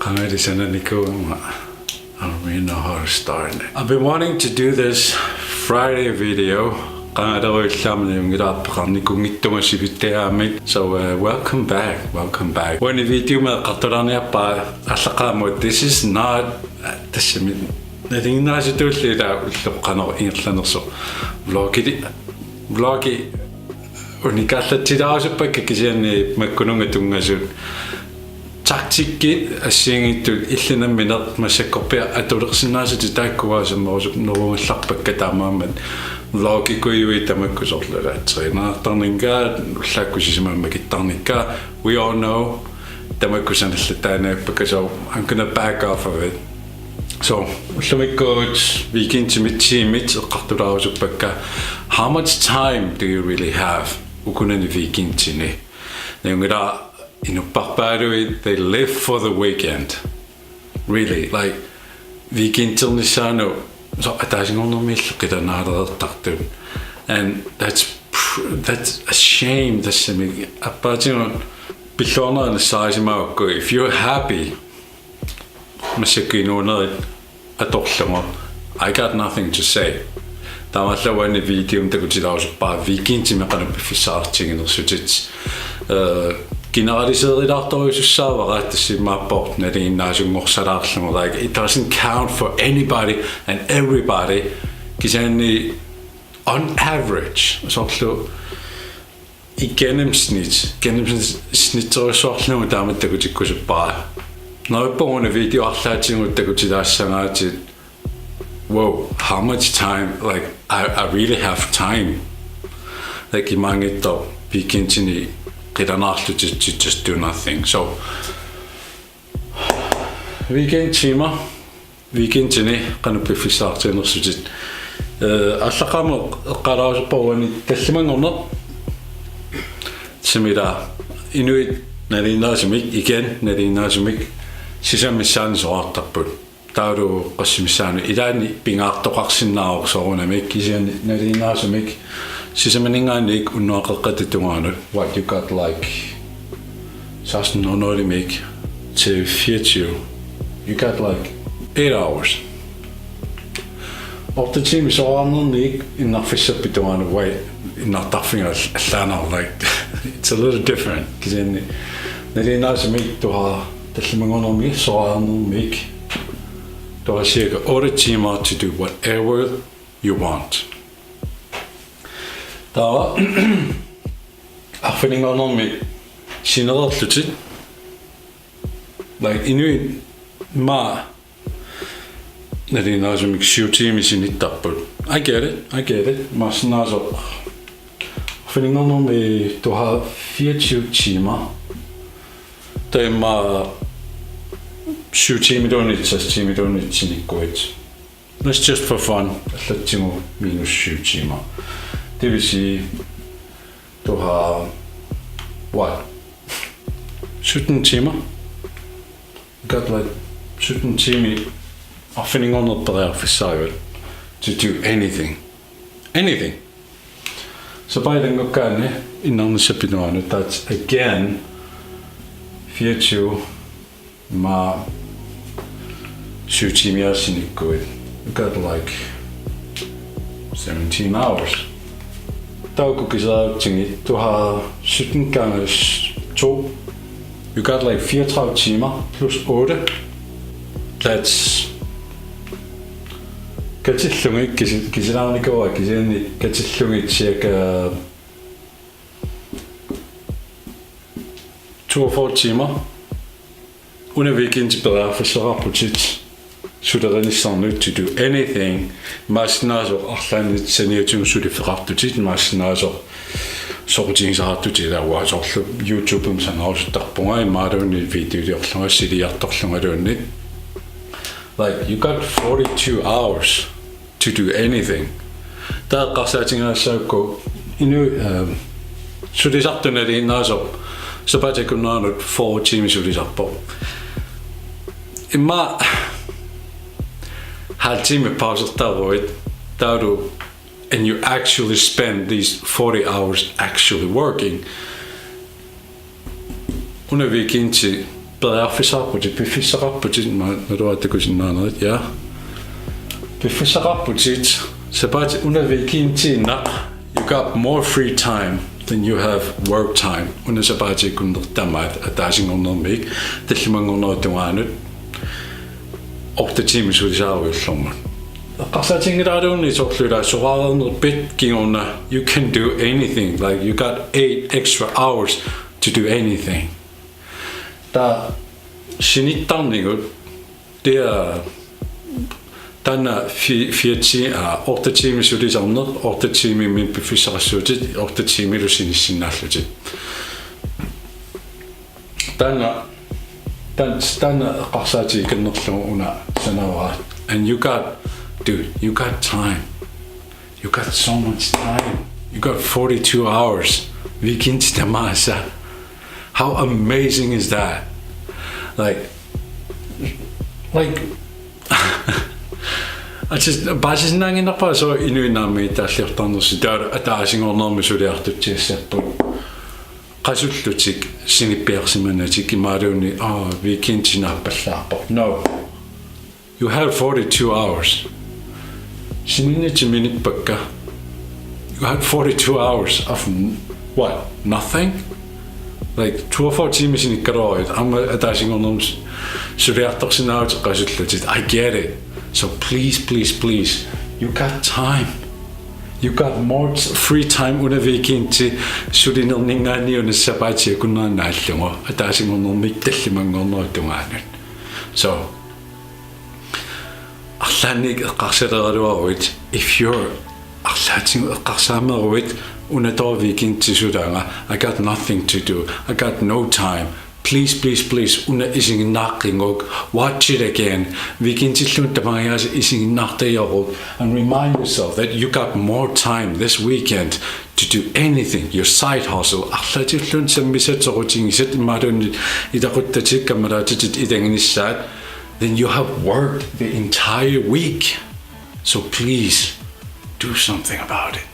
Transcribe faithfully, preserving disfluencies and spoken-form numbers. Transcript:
Qangali sananikuugama. I don't really know how to start it. I've been wanting to do this Friday video. Qangali ullaamni ungilaarpeqarnikuunngittunga sivittagaammik. So uh, welcome back, welcome back. Uani videomi eqqartulaarniarpara allaqqamut, this is not, tassami nalinginnaasutulli ila ulloq qanoq ingerlanersoq vlogi, vlogi unikaallatsilaarusuppakkit kisianni makkununnga tunngasut. Taktikki assigiinngitsut illit nammineq massakkorpiaq atulersinnaasatit taakkua sammerusup norugallarpakka taamaammat vlogikujuit tamakku soorlu trænertarnikkaat ullaakkut sisamat makittarnikkaat. We all know tamakku sanallataaniappakka, so I'm gonna back off of it. So ullumikkut weekendimi tiimit eqqartulaarusuppakka, how much time do you really have ukunani weekendini? Nalunngilara inuppassuit, they live for the weekend. Really, like weekendernissaanut soorlu ataasinngornermiilli qilanaalereertartut. And that's pr- that's a shame. Tassami aappaatigullu pilluarnera nassaarisimagukku, if you're happy massakkut inuunerit atorlugu, I got nothing to say. Taamaallaat uani videomi takutilaarusuppara weekendimi qanoq piffissaqartiginersutit. Eh, generaliseerilaartorujusussaavara, tassa imaappoq nalinginnaasunngorsalaarlugu, like, it doesn't count for anybody and everybody. Kisianni on average soorlu i gennemsnit, gennemsnitterujussuarlugu taamatut takutikkusuppara. Neriuppunga una video arlaatigut takutilaassagaatit, wow, how much time, like, I, I really have time. Like, imaanngitsoq weekendini qilanaarlutit to just do nothing. So weekend timer, weekendini qanoq piffissaqartiginersutit. Eh, allaqqamut eqqaalaarusuppara uani tallimanngorneq. Tassami ila inuit nalinginnaasumik, igen nalinginnaasumik sisamat missaanni soraartarput. Taavalu qassit missaanni ilaanni pingaartoqarsinnaavoq soorunami, kisianni nalinginnaasumik sisamaninngaanniit unnuap qeqqata tungaanut, what, you got like seksten hundrede-imik til fireogtyve. You got like eight hours. Otte timer soraarnermik innarfissappit tungaanut, uai, innartarfiga all-, allaanar, like, it's a little different. Kisianni nalinginnaasumik du har tallimanngornermi soraarnermik, du har cirka otte timer to do whatever you want. Taava arfininngornermi sinereerlutit, like, inuit immaqa nalinginnaasumik syv timer sinittarput. I get it, I get it. Imaassinnaasoq arfininngornermi du har fireogtyve timer. Taava immaqa syv timer tunit, seks timer tunit sinikkuit. That's just for fun. Allatsigu minus syv timer. Det vil sige, du har, what? Sytten timer? You got like sytten timer arfininngorneq periarfissaajuit to do anything. Anything. Sapaatip akunnerani innarnissappit tungaanut, that's again fireogtyve, immaqa syv timer sinikkuit. You got like seventeen hours. Taava uku kiseraarutsigit, du har sytten gange to. You got like fireogtredive timer plus otte. That's katillugit, kisi-, kisilaarnikuuara kisianni katillugit cirka toogfyrre timer. Una weekendi periarfissaqarputit sulerinissannut to do anything. Imaassinnaasoq arlaannik saniatigut suliffeqartutit, imaassinnaasoq soqutigisaqartutit, ilaa, uanga soorlu YouTubemi sanarusuttarpunga imaluunniit videoliorlunga siliartorlungaluunniit. Like, you got forty-two hours to do anything. Taava eqqarsaatigigassagukku inu-, ehm, sulisartut nalinginnaasoq sapaatip akunneranut fyrre timer sulisarpoq. Immaqa halv time pausertaruit taavalu, and you actually spend these forty hours actually working. Una weekendi periarfissaqarputit, piffissaqarputit, ma-, naluara takusinnaanerit, ja. Piffissaqarputit, sapaatip una weekendiinnaq, you got more free time than you have work time. Una sapaatip akunneq tamaat ataasinngornermiit tallimanngornerup tungaanut otte tiimit sulisaarujullormut. Eqqarsaatiginngilaaraluunniit soorlu ilaa soraarnerpit kingorna, you can do anything. Like, you got eight extra hours to do anything. Taava sinittarnigut, det er, taanna fi-, fire ti-, aa, otte tiimit sulisarneq, otte tiimimik piffissaqassuutit, otte tiimilu sinissinnaallutit. Taanna, taan-, taanna eqqarsaatigikannerlugu una sanavara. And you got, dude, you got time. You got so much time. You got forty-two hours. Weekendi tamaasa. How amazing is that? Like, like, I just, paasisinnaannginnarpara soorlu inuit naammagittaalliortarnersut, taava ataasinngornermi suliartutsiassapput. Qasullutik sinippiarsimanatik imaluunniit, aa, weekendi naappallaarpoq. No. You had forty-two hours. Sininnitit minippakka. You had forty-two hours of n-, what? Nothing? Like, toogfyrre timer sinikkaluaruit, aamma ataasinngornermi s-, suliartorsinnaavutit qasullutit. I get it. So please, please, please, you got time. You got more t-, free time una weekendi sulinerninngaanniit una sapaatip akunnerani naallugu. Ataasinngornermiit tallimanngornerup tungaanut. So, arlaannik eqqarsaleraluaruit, if you're arlaatigut eqqarsaameruit, una tooruk weekendi sulaanga, I got nothing to do, I got no time. Please, please, please, una isiginnaaqqiguk, watch it again. Weekendilluunniit tamangajaasa isiginnaartajaaruk, and remind yourself that you got more time this weekend to do anything, your side hustle. Arlaatigulluunniit sammisat, soqutigisat, imaluunniit ilaquttatit, kammalaatitit ilaginissaat. Then you have worked the entire week. So please, do something about it.